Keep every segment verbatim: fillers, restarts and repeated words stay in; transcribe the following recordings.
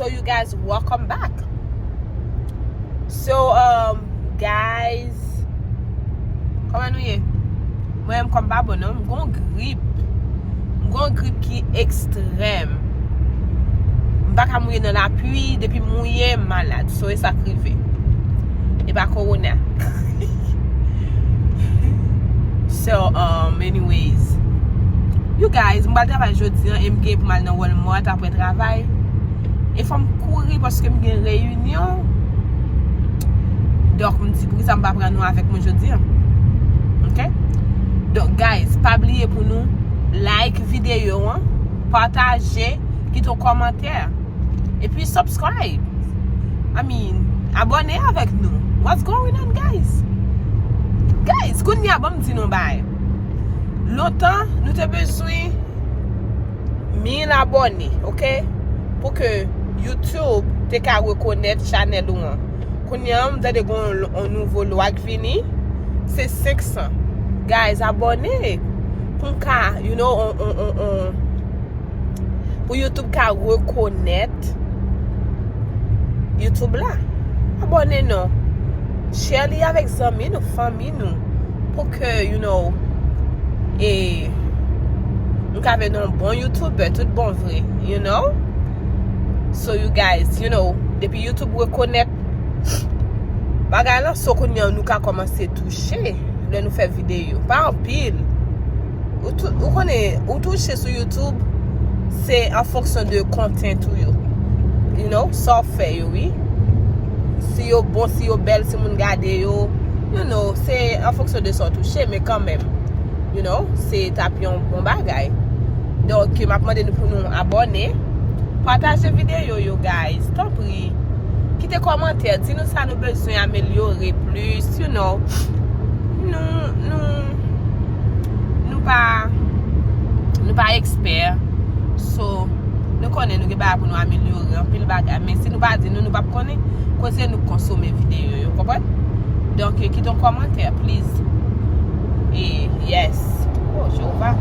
So you guys, welcome back. So, um, guys, kòman nou ye? Mwen menm kòm pa bon non, m gon grip. M gon grip ki ekstrèm. M pa ka mouye nan lapli, depi m mouye, m malad. So, e sa k rive. E pa kowona. So, um, anyways, you guys, m pral travay jodi an, e m gen pou m al nan Walmart apre travay. E fò m kouri paske m gen reyinyon. Donk, m di, poukisa m pa pran nou avèk mwen jodi an? Ok? Donk, guys, pa bliye pou nou like videyo an, pataje, kite yon kòmantè. Epi subscribe. I mean, abòne avèk nou. What's going on, guys? Guys, kounye a, ban m di nou bagay. Lontan, nou te bezwen mil abòne, ok? Pou ke YouTube te ka rekonèt chanèl ou an. Kounye a, m tande gon yon nouvo lwa k vini. Se senk san. Guys, abòne. Pou m ka, you know, on, on, on, on, pou YouTube ka rekonèt YouTube la. Abòne non. Share li avèk zanmi nou, fanmi nou. Pou ke, you know, e nou ka vin yon bon YouTuber, tout bon vre, you know? So you guys, you know, depi YouTube rekonèt bagay lan, so kounye a nou ka kòmanse touche lè nou fè videyo. Pa anpil. Ou tou-, ou konnen, ou touche sou YouTube, se an fonksyon de content ou yo. You know, sa w fè yo, wi. Si yo bon, si yo bèl, si moun gade yo, you know, se an fonksyon de sa w touche, men kanmenm, you know, se t ap yon bon bagay. Donk, m ap mande nou pou nou abòne, pataje videyo yo, guys, tanpri. Kite kòmantè, di nou sa nou bezwen amelyore plis, you know. Nou, nou, nou pa, nou pa ekspè. So, nou konnen nou gen bagay pou nou amelyore, anpil bagay. Men si nou pa di nou, nou p ap konnen kote nou konsome videyo yo, konprann? Donk, kite yon kòmantè, please. E, yes. Oh, Jewova.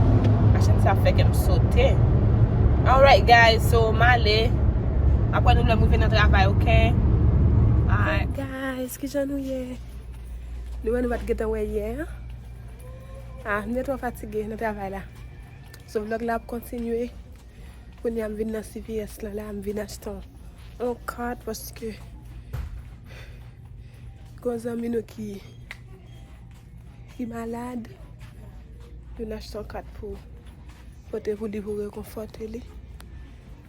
Machin sa fè kè m sote. Alright, guys, so, m ale. Apre nou lè m rive nan travay, ok? Alright. Guys, kijan nou ye? Nou wè nou pa t gentan wè yè. Ah, m te twò fatige nan travay la. So, vlog la ap kontinye. Kounye a m vin nan C V S lan la, m vin achte yon, yon kat paske gon zanmi nou ki, ki malad. Vin achte yon kat pou pote pou li, pou rekonfòte li.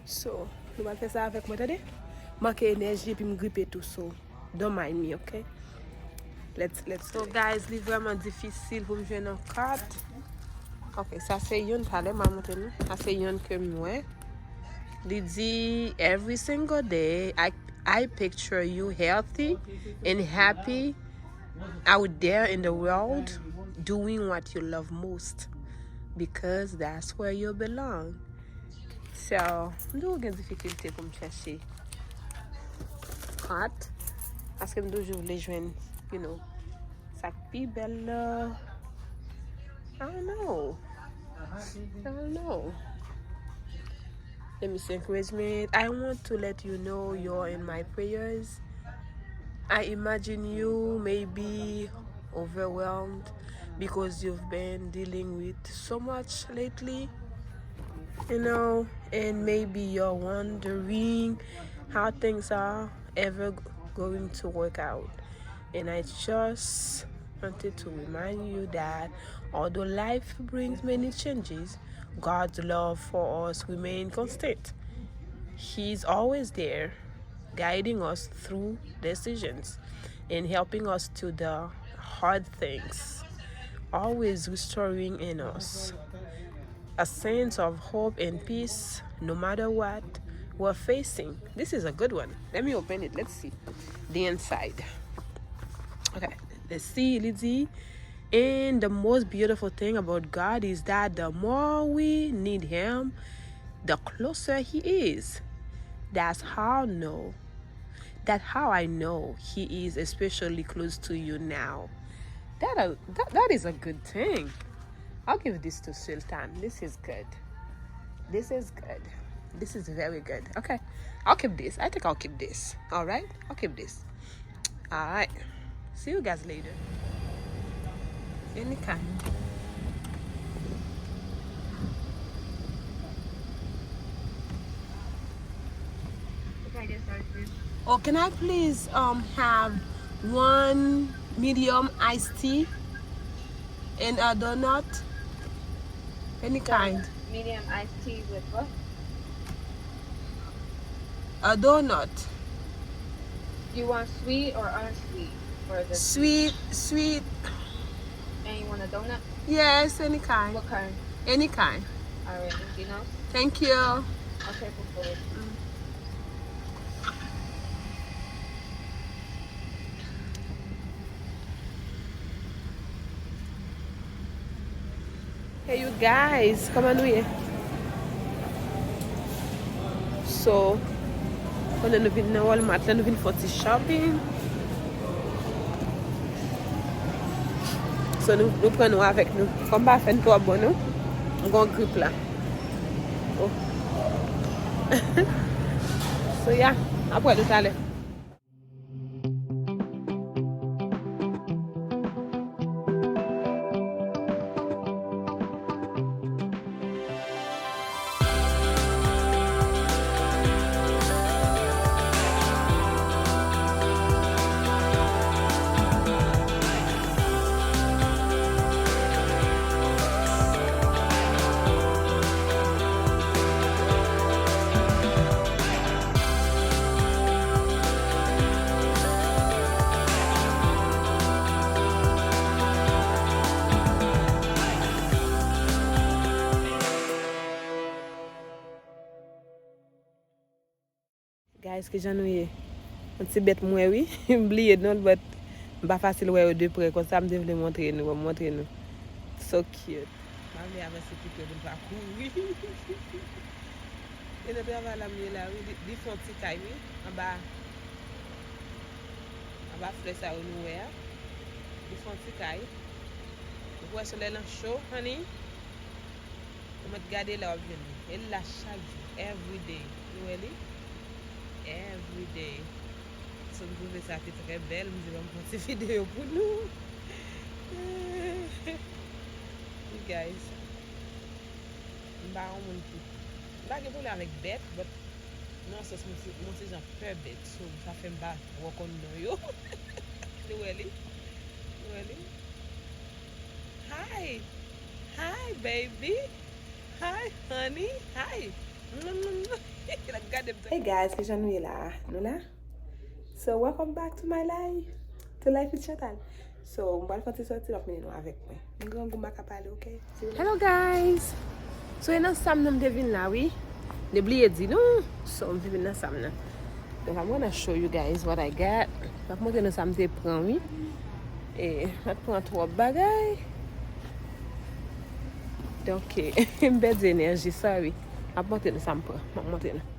So, nou pral fè sa avèk mwen, tande? Manke enèji epi m gripe tou, so don't mind me, ok? Let's, let's do it. So, guys, li vrèman difisil pou m jwenn yon kat. Ok, sa se youn, talè m a montre nou. Sa se youn ke m wè. Li di, "Every single day, I, I picture you healthy and happy out there in the world, doing what you love most, because that's where you belong." So, m toujou gen difikilte pou m chèche kat, paske m toujou vle jwenn, you know, sa k pi bèl la. I don't know. I don't know. Let me see, encouragement. I want to let you know you're in my prayers. I imagine you may be overwhelmed because you've been dealing with so much lately, you know, and maybe you're wondering how things are ever g-, going to work out. And I just wanted to remind you that although life brings many changes, God's love for us remain constant. He's always there, guiding us through decisions and helping us to the hard things, always restoring in us a sense of hope and peace no matter what we're facing. This is a good one. Let me open it. Let's see the inside. Okay, let's see, li di, "And the most beautiful thing about God is that the more we need Him, the closer He is. That's how know, that's how I know He is especially close to you now." That, uh, that, that is a good thing. I'll give this to Sultan. This is good. This is good. This is very good. Okay. I'll keep this. I think I'll keep this. All right? I'll keep this. All right. See you guys later. Any kind. What can I get started, please? Oh, can I please um have one medium iced tea and a donut? Any kind. Medium iced tea with what? A donut. You want sweet or unsweet? Or the sweet, sweet. And you want a donut? Yes, any kind. What kind? Any kind. All right, anything else? Thank you. Okay, cool, cool. Mm. Hey you guys, kòman nou ye? So, pandan nou vin nan Walmart la, nou vin fè yon ti shopping. So, nou, nou pran nou avèk nou. Fò m pa fè n twò bon, non. M gon grip la. Oh. So, yeah, apre nou talè. Guys, kijan nou ye? Yon ti bèt m wè wi. M bliye non l, but m pa fasil wè yo de prè konsa, m te vle montre nou, ban m montre nou. So cute. M pa vle avanse pi pre pou l pa kouri. E nan travay la m ye la wi, li, li fè yon ti kay wi, anba, anba flè sa yo nou wè a. Li fè yon ti kay. Ou wè solèy lan cho, honey? Ou mèt gade la w ap jwenn li. E l la chak jou, everyday. Nou wè li? Everyday. So m twouve sa te trè bèl, m di ban m fè yon ti videyo pou nou. You guys. M pa yon moun ki, m pa gen pwoblèm avèk bèt, but nan yon sans mwen se, mwen se jan pè bèt, so sa fè m pa twò konn non yo. Nou wè li? Nou wè li? Hi! Hi, baby! Hi, honey! Hi! L ap gade m. Hey guys, kijan nou ye la? Nou la? So, welcome back to my life, to Life with Chantal. So, m pral fè yon ti sòti, m ap mennen nou avèk mwen. M grangou, m pa ka pale, oke? Hello guys! So, e nan Sam nan m te vin la wi. M te bliye di nou. So, m te vin nan Sam nan. Donk, I'm gonna show you guys what I got. M ap montre nou sa m te pran wi. E, m pa t pran twòp bagay. Donk, m pèdi enèji, sorry. M ap montre nou sa m pran. M ap montre nou.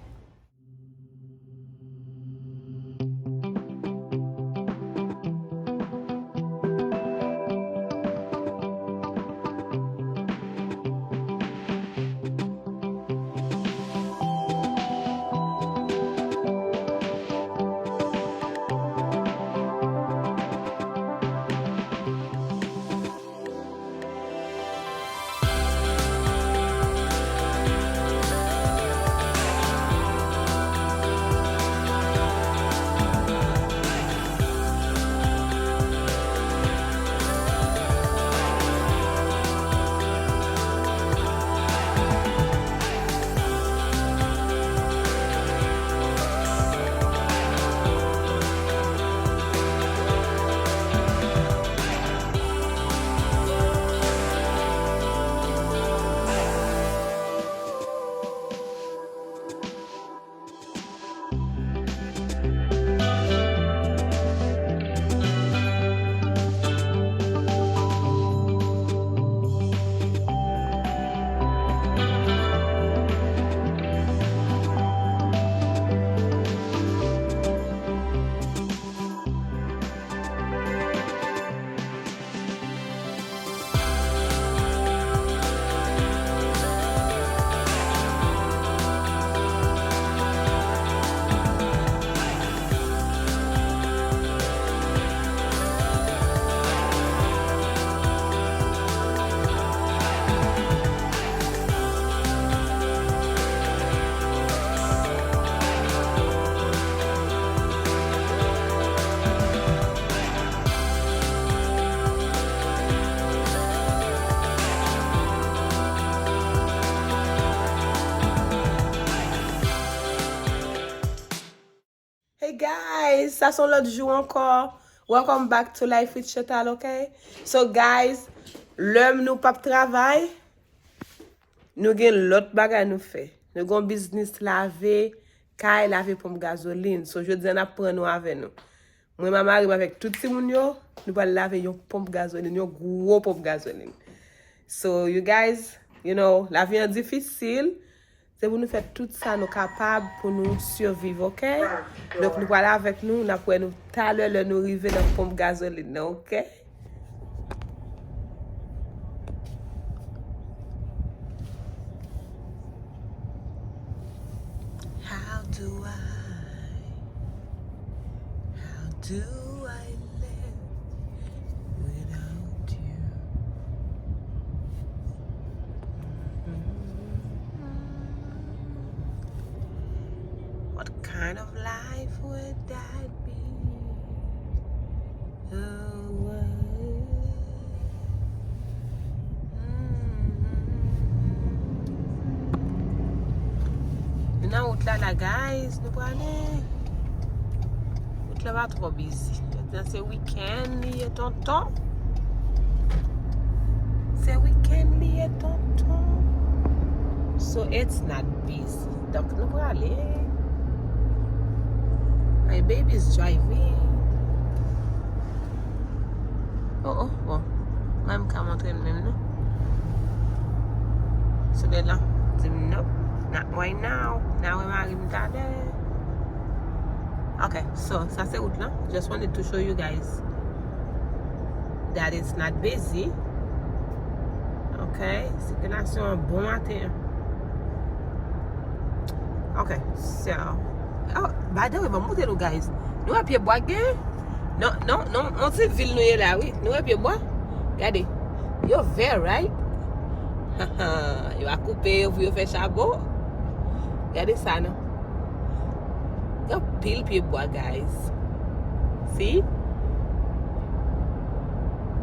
Sa se yon lòt jou ankò. Welcome back to Life with Chantal, ok? So, guys, lè nou p ap travay, nou gen lòt bagay nou fè. Nou gen yon biznis lave kay, lave ponp gazolin. So, jodi a, n ap pran nou avè nou. Mwen, mamari m avèk tout timoun yo, nou pral lave yon ponp gazolin, yon gwo ponp gazolin. So, you guys, you know, lavi an difisil. Se pou nou fè tout sa nou kapab pou nou siviv, ok? Donk, nou pral avèk nou, n ap wè nou talè lè nou rive nan ponp gazolin nan, ok? How do I, how do I live without you? What kind of life would that be? Oh, what? Nou nan wout la, la, guys, nou prale. Wout la pa twò busy. Jodi a se weekend li ye, tonton. Se weekend li ye, tonton. So it's not busy. Donk, nou prale. My baby is driving. Oh, oh, bon. Mwen m ka montre l menm, non? Sou lè la, di m, "Nope, not right now." N a wè mari m talè. Ok, so, sa se wout lan. Just wanted to show you guys that it's not busy. Ok, sikilasyon an bon maten an. Ok, so, oh, by the way, ban m montre nou, guys. Nou wè pye bwa k gen? Non, non, non, yon ti vil nou ye la, wi. Nou wè pye bwa? Gade. Yo vè, right? Yo a koupe yo pou yo fè chabon. Gade sa, non. Gen anpil pye bwa, guys. See?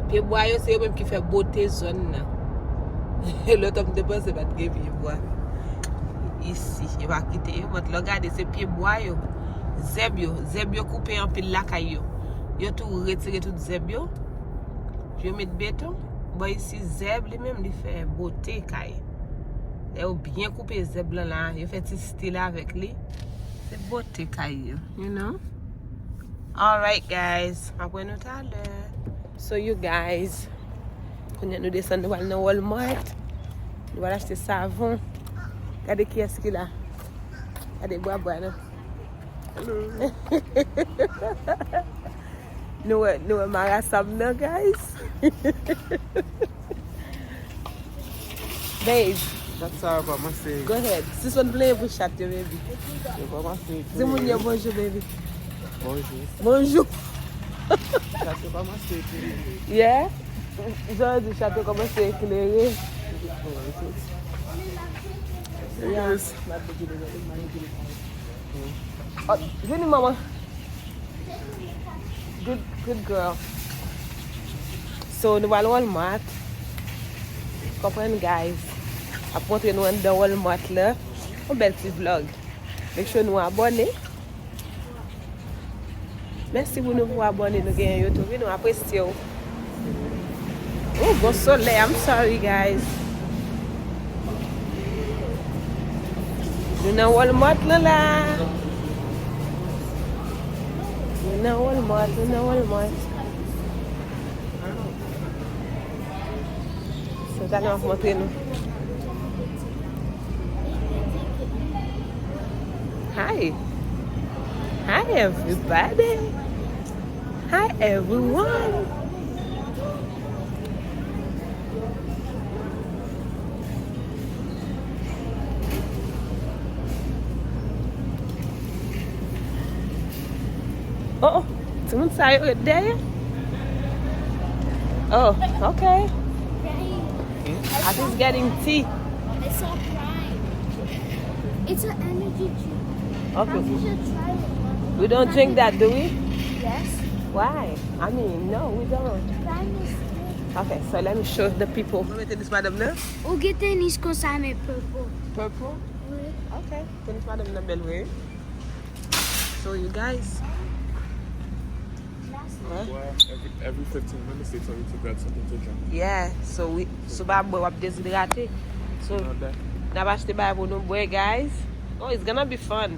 Pye bwa yo, se yo menm ki fè bote zòn nan. Lòt tan m te panse pa t gen pye bwa isi. Yo pa kite yo, but lè w gade, se pye bwa yo. Zèb yo. Zèb yo koupe anpil lakay yo. Yo tou retire tout zèb yo. Yo met beton. Bò isi, zèb li menm, li fè bote kay. Lè yo byen koupe zèb lan la, yo fè ti stil avèk li. Se bote kay yo, you know? Alright, guys. M ap wè nou talè. So, you guys, kounye a nou desann, nou pral nan Walmart. Nou pral achte savon. Gade kiyès ki la. Gade bwa bwa, non? Hello. Nou wè, nou wè marasa m nan, guys. Babe. Chat sa a kòmanse. Go ahead. Sispann plenyen pou chat yo, baby. Yo kòmanse. Di moun yo bonjou, baby. Bonjou. Bonjou. Chat yo kòmanse. Yeah? Jan di chat yo kòmanse eklere. Yeah. Oh, vini, manman. Good, good girl. So, nou pral Walmart. Konprann, guys. Ap montre nou anndan Walmart la. Yon bèl ti vlog. Make sure nou abòne. Mèsi pou nouvo abòne nou genyen yo tou, wi, nou apresye w. Oh, bon solèy, I'm sorry, guys. Nou nan Walmart lan la. Nou nan Walmart, nou nan Walmart. So, talè m ap montre nou. Hi. Hi, everybody. Hi, everyone. Oh, oh, timoun sa yo ret dèyè. Oh, ok. At least getting tea. It's so prime. It's an energy drink. Okay. We should try it one day. We don't drink that, do we? Yes. Why? I mean, no, we don't. Prime is good. Okay, so let me show the people. Mwen mete lis madanm nan. Ou gen tenis konsa, men purple. Purple? Wi. Okay. Tenis madanm nan bèl vre. So, you guys, Huh? Every, every fifteen minutes they tell you to grab something to drink. Yeah, so we, sou pa bwè, w ap dezidrate. So, Not that. N ap achte bagay pou nou bwè, guys. Oh, it's gonna be fun.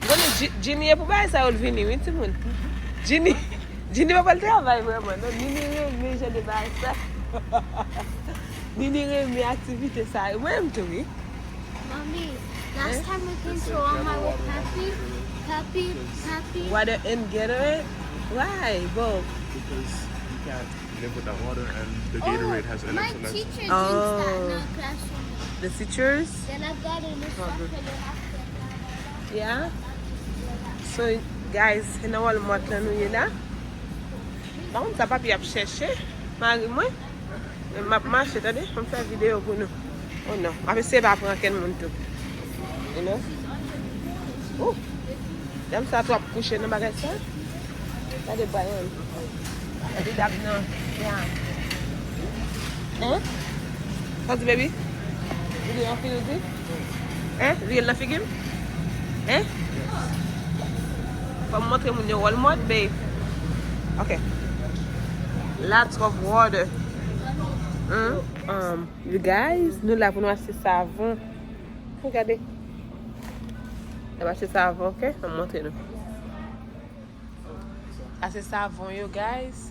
Gonna Gi- Genie e pou bagay sa yo l vini, wi, timoun. Genie, Genie pa pral travay vrèman, non. Genie renmen jan de bagay sa. Genie renmen aktivite sa yo. Mwen menm tou, wi. Mommy, last time we came to Walmart with Papi, Papi, Papi. Water and Gatorade? Why, Bob? Because you can't live without water, and the Gatorade has My electrolytes. teacher drinks Oh. that in our classroom. The teachers? Then I've got a new soft little half. Yeah. So, guys, se nan Walmart la nou ye la. Pa konn sa papi ap chèche mari mwen. Men m ap mache, tande, m ap fè videyo pou nou. Oh non, m ap eseye pa pran ankenn moun tou. You know? Ooh. Dam sa tou ap kouche nan bagay sa. Gade Brian. Gade Dab nan. Yeah. Hein? Sa di, baby? Ou di yon fi, ou di? Hein? Riyèl nan figi m? Hein? Fò m montre moun yo Walmart, babe. Ok. Lots of water. Hmm? Um, you guys, nou la pou nou achte savon. Gade. Nou achte savon, ok? Mwen montre nou. Sa se savon yo, guys.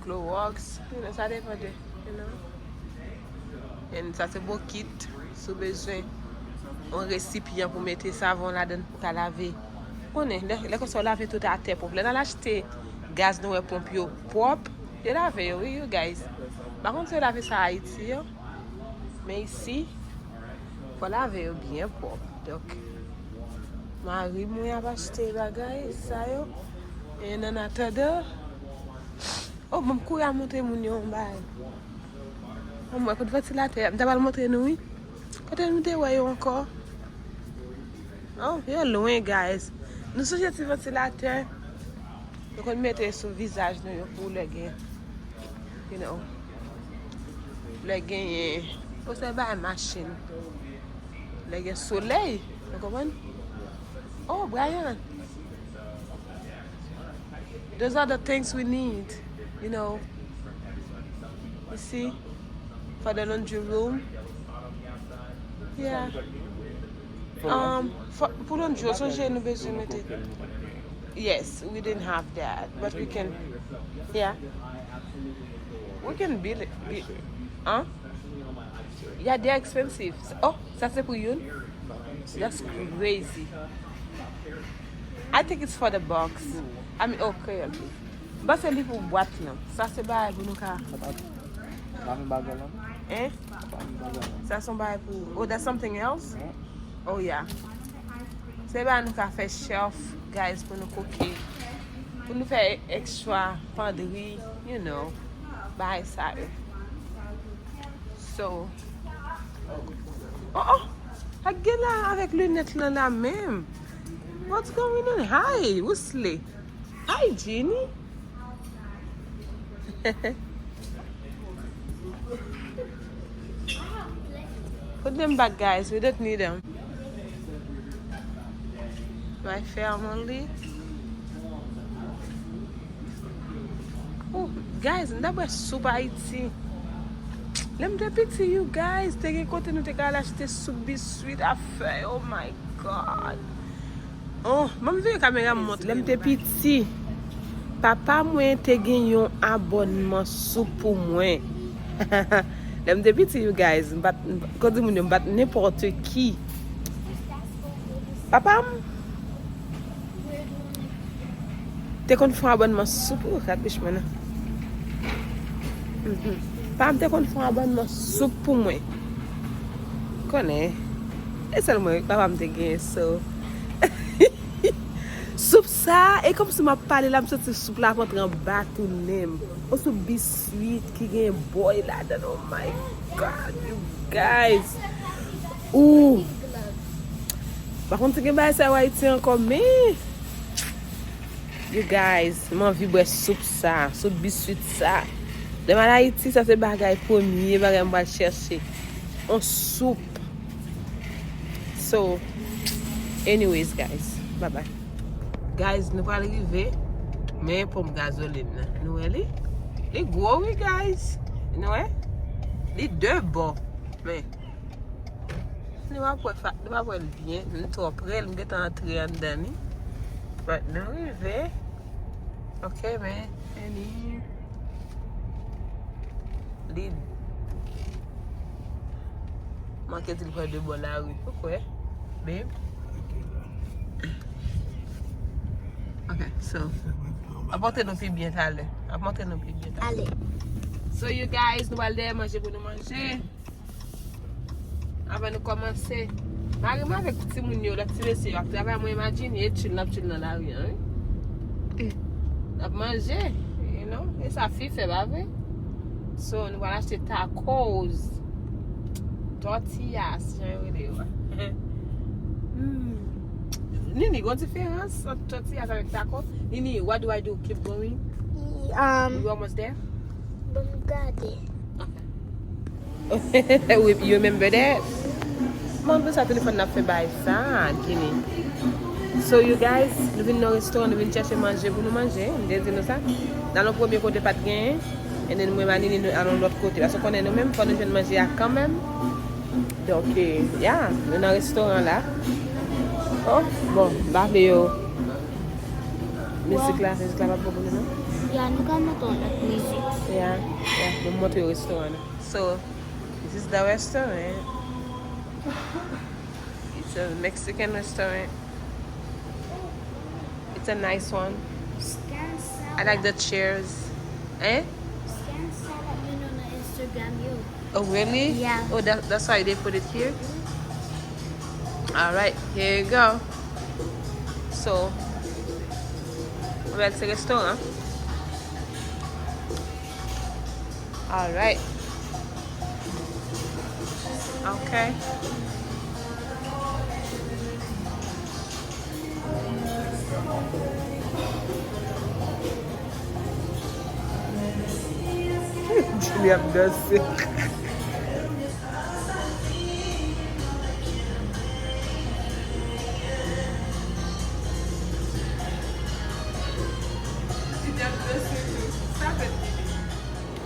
Clorox. You know, sa depann de, you know. And sa se bokit. Si w bezwen yon resipyan pou mete savon ladan pou ka lave. Konnen, lè, lè konsa w lave tout atè pwòp. Lè n al achte gaz, nou wè ponp yo pwòp. Yo lave yo, wi, you guys. Pa konn si yo lave sa Ayiti, yo. Men isi, fò lave yo byen pwòp. Donk, mari mwen ap achte bagay sa yo. E nan atandan, oh, ban m kouri al montre moun yo yon bagay. Oh, mwen, kote vantilatè a, m ta pral montre nou, wi. Kote nou te wè yo ankò? Oh, yo lwen, guys. Nou sonje ti vantilatè? Nou konn mete sou vizaj nou yo pou lè gen, you know, lè genyen, ou se bay machin. Lè gen solèy, nou konprann? Oh, Brian. Those are the things we need, you know. You see? For the laundry room. Yeah. Um, for, pou laundry, sonje nou bezwen mete. Yes, we didn't have that, but we can. Yeah. We can build it. Bi- Huh? Yeah, they're expensive. Oh, sa se pou youn? That's crazy. I think it's for the box. I mean, oh, Kreyòl. M panse li pou bwat lan. Sa se bagay pou nou ka. Sa pa menm bagay la. Hein? Sa pa menm bagay la. Sa se yon bagay pou. Oh, that's something else? Yeah. Oh, yeah. Se bagay nou ka fè shelf, guys, pou nou koke. Pou nou fè extra pandri, you know. Bagay sa yo. So. Oh, oh. Ak gen la avèk linèt lan la menm. What's going on? Hi, Wesley. Hi, Jeannie. Put them back, guys. We don't need them. My family. Oh, guys, m ta bwè soup Ayiti. Lè m te piti, you guys, te gen kote nou te ka al achte soup biswit a fèy. Oh my God. Oh, ban m vire kamera m montre. Lè m te piti, papa mwen te gen yon abònman soup pou mwen. Lè m te piti, you guys, m pa t, kon di moun yo, m pa t nenpòt ki. Papa m te konn fè yon abònman soup, ou rat bich mwen nan. Mhm. Papa m te konn fè yon abònman soup pou mwen. Konnen, e sèl mwen papa m te genyen, so. Soup sa, e kòmsi m ap pale la, m santi soup la ap antre anba tou nen m. Yon soup biswit ki gen bòy ladan l, oh my God, you guys. Ooh. Pa konn si gen bagay sa yo Ayiti ankò, men you guys, m anvi bwè soup sa, soup biswit sa. Lè m al Ayiti, sa se bagay, premye bagay m pral chèche. Yon soup. So, anyways, guys, bye bye. Guys, nou pral rive. Men ponp gazolin nan. Nou wè li? Li gwo, wi, guys. Nou wè? Li de bò. Men. Nou pa wè fa-, nou pa wè l byen. Nou twò pre l. M gentan antre anndan li. But nou rive. Ok, men. Men li. Li manke di l pran de bò lari. Ou kwè? Babe? Ok, so. Ap montre nou pi byen talè. Ap montre nou pi byen talè. Ale. So, you guys, nou pral dèyè manje pou nou manje. Avan nou kòmanse. Mari mwen avèk timoun yo, lòt ti mesye yo ap travay, mwen imajine e chill, n ap chill nan lari an, wi. N ap manje, you know. E sa fi fè, pa vre? So, nou pral achte tacos. Tortillas, jan yo rele yo a. Hmm. Nini, gon diferans ant tortillas avèk taco? Nini, what do I do? Keep going? Um, we almost there? Bon, gade. You remember that? Mwen, pou sa telefòn nan ap fè bay sa, Gini. So, you guys, nou vin nan restoran, nou vin chèche manje pou nou manje. M te di nou sa. Nan yon premye kote pa t genyen. And then mwen, Manini, nou al yon lòt kote. Paske w konnen nou menm, fò nou jwenn manje a kanmenm. Donk, eh, yeah, nou nan restoran la. Oh, bon, m pa vle yo. Mizik la, mizik la pa bon pou nou, non? Ya, nou ka monte yon lòt mizik. Yeah, yeah, bon, m montre yo restoran nan. So, this is the restaurant. It's a Mexican restaurant. It's a nice one. Scan Salad. I like the chairs. Eh? Scan Salad, you know, on Instagram, yo. Oh, really? Yeah. Oh, that, that's why they put it here? All right, here you go. So, well, se restoran. All right. Okay. Jimmy ap danse.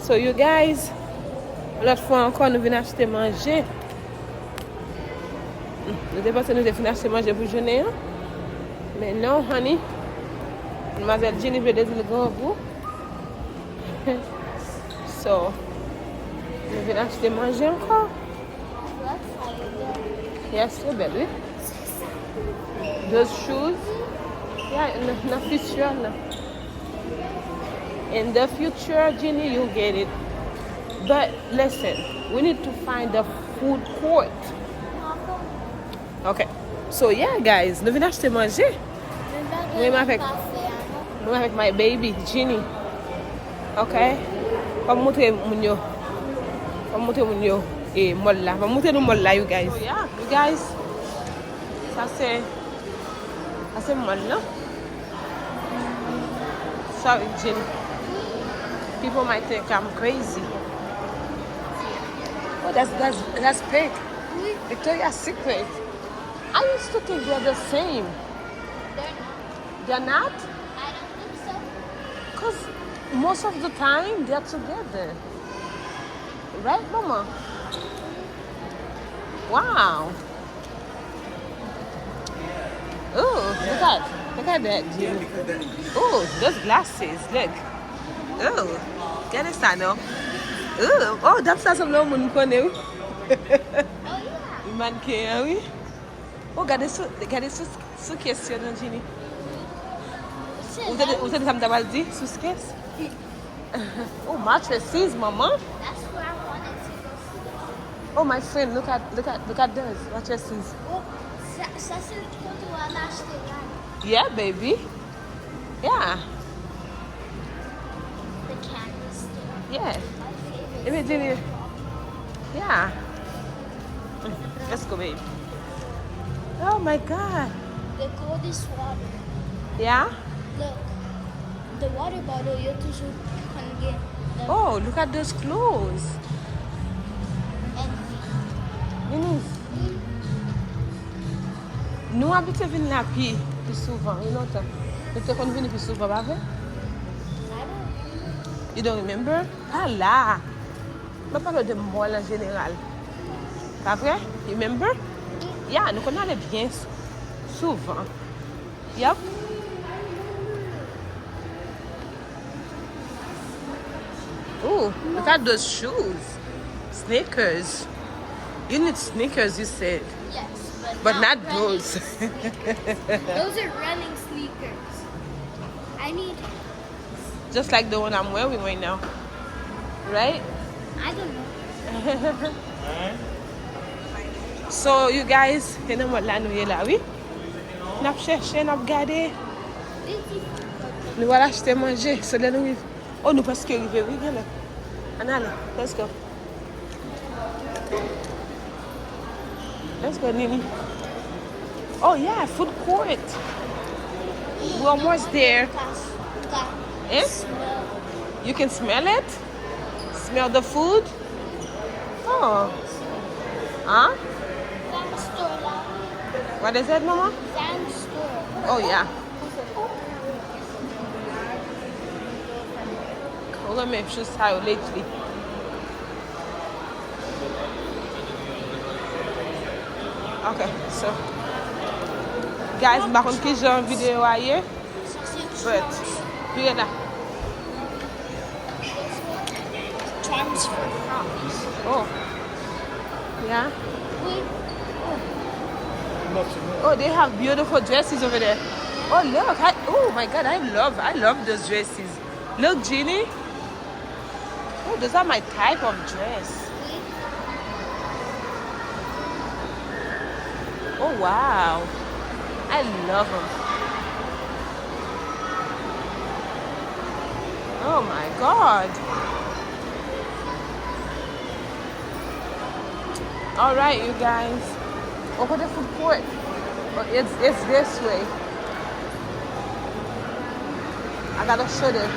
So, you guys, lòt fwa ankò, nou vin achte manje. Nou te panse nou te fin achte manje pou jounen an. Men non, honey. Madmwazèl Jenny vle dezi l grangou. So, nou vin achte manje ankò. Yes, yo bèl, wi. Those shoes, yeah, nan, nan future, nan. In the future, Jenny, you get it. But listen, we need to find the food court. Okay. So, yeah, guys, nou vin achte manje. Mwen avèk, mwen avèk my baby, Jenny. Ok? Fò m montre moun yo. Fò m montre moun yo, eh, mall la. Fò m montre nou mall la, you guys. So, yeah, you guys. Sa se, sa se mall la. Sorry, Jenny. People might think I'm crazy. Oh, that's, that's, that's pink. Victoria's Secret. I used to think they're the same. They're not. They're not? I don't think so. 'Cause most of the time they're together. Right, mama? Wow. Ooh, look at, look at that, Jimmy. Ooh, those glasses, look. Ooh, gade sa non. Ooh, oh, dam sa sanble yon moun m konnen, wi. Mannequin an, wi. Oh, gade sou, gade sou, sou kès yo non, Jimmy. Ou tande, ou tande sa m ta pral di? Sou kès? Oh, mattresses, manman. That's where I wanted to go sleep. Oh, my friend, look at, look at, look at those mattresses. Oh, sa, sa se kote w al achte la. Yeah, baby. Yeah. The candlestick. Yeah. My favorite. Let me do you. Yeah. Let's go, babe. Oh my God. The coldest water. Yeah? Look. The water bottle, yo toujou konn gen. Oh, look at those clothes. And Vini. Nou abitye vin la pi, pi souvan, wi, lontan. Nou te konn vini pi souvan, pa vre? You don't remember? Pa la. Mwen pale de mall an jeneral. Pa vre? You remember? Yeah, nou konn ale byen sou- souvan. Yep. Ooh, look at those shoes. Sneakers. You need sneakers, you said. Yes, but, but not, not running those. Sneakers. Those are running sneakers. I need Just like the one I'm wearing right now. Right? I don't know. So, you guys, se nan mall la nou ye la, wi. N ap chèche, n ap gade. Nou pral achte manje. So, lè nou rive. Oh, nou prèske rive, wi, genlè. Ann ale. Let's go. Let's go, Nini. Oh, yeah, food court. We're almost there. Eh? You can smell it? Smell the food? Oh. Huh? What is it, Mama? Oh, yeah. Mwen renmen shoes sa yo lately. Ok, so, guys, m pa konn kijan videyo a ye, but, vire la. Transfer house. Oh. Yeah. Oui. Oh, they have beautiful dresses over there. Oh, look. I, oh my God, I love, I love those dresses. Look, Jeannie. Oh, those are my type of dress. Oh, wow. I love them. Oh my God. Alright, you guys. Ou kote food court? Oh, it's, it's this way. I gotta show them.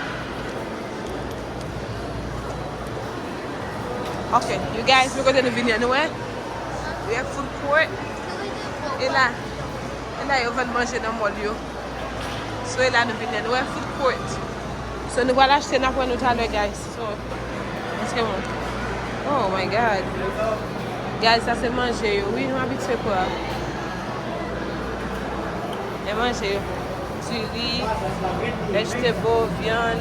Ok, you guys, mi kote nou vini an, nou wè? We have food court. E la, e la yo vann manje nan mall yo. So, e la nou vini an, nou wè food court. So, nou pral achte, n ap wè nou talè, guys. So, èske bon? Oh my God. Guys, sa se manje yo. Wi, nou abitye pran. E manje yo. Diri, vegetable, vyann.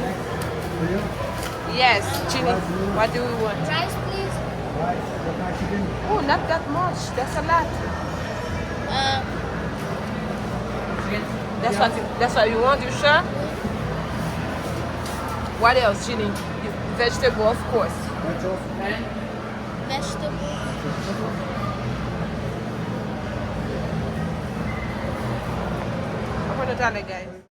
Yes, Jeannie, what do we want? Rice, please. Oh, not that much. That's a lot. Uh, that's what, that's what you want, you sure? What else, Jeannie? Vegetable, of course. Vegetable. Apa nou t ale, guys?